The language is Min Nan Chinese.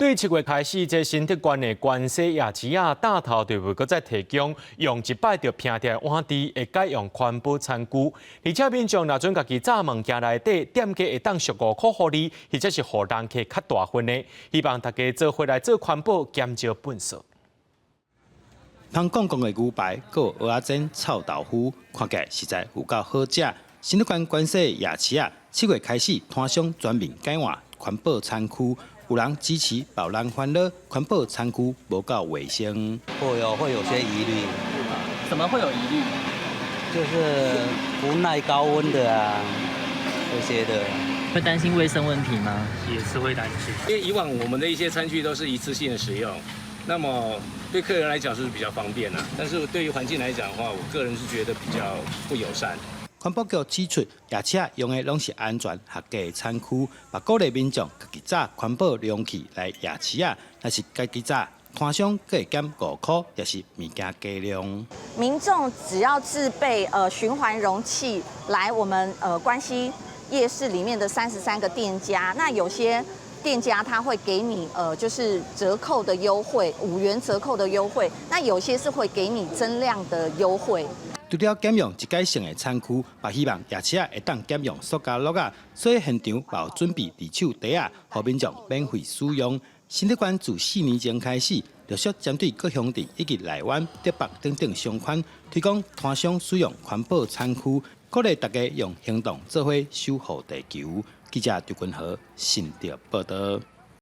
對7月開始，這新竹縣的關西夜市仔擔頭就袂閣再提供用一擺就拚掉的碗箸，會改用環保餐具。而且民眾若準家己紮物件內底，店家會當俗5箍予你，或者是予人客較大份的。希望大家做伙來做環保，減少糞埽。芳公公的牛排，閣有蚵仔煎、臭豆腐，看起來實在有夠好食。新竹縣關西夜市仔，7月開始，攤商全面改換環保餐具。有人支持，有人煩惱，環保餐具無夠衛生。會有些疑慮。怎麼會有疑慮？就是不耐高溫的啊，這些的。會擔心衛生問題嗎？也是會擔心，因為以往我們的一些餐具都是一次性的使用，那麼對客人來講是比較方便啦，但是對於環境來講的話，我個人是覺得比較不友善。環保局指出，夜市仔用的攏是安全合格的餐具，嘛鼓勵民眾家己紮環保容器來夜市仔，若是家己紮，攤商閣會減五箍，抑是物件加量。民眾只要自備循環容器來我們關西夜市裡面的33個店家，那有些店家他會給你就是折扣的優惠，5元折扣的優惠，那有些是會給你增量的優惠。除了減用一改性的餐具，嘛希望夜市仔會當減用塑膠罌仔，所以現場嘛有準備二手袋仔，予民眾免費使用。新竹縣自4年前開始，陸續針對各鄉鎮以及內灣、竹北等等商圈，推廣攤商使用環保餐具，鼓勵大家用行動做伙守護地球。記者張君和新竹報道。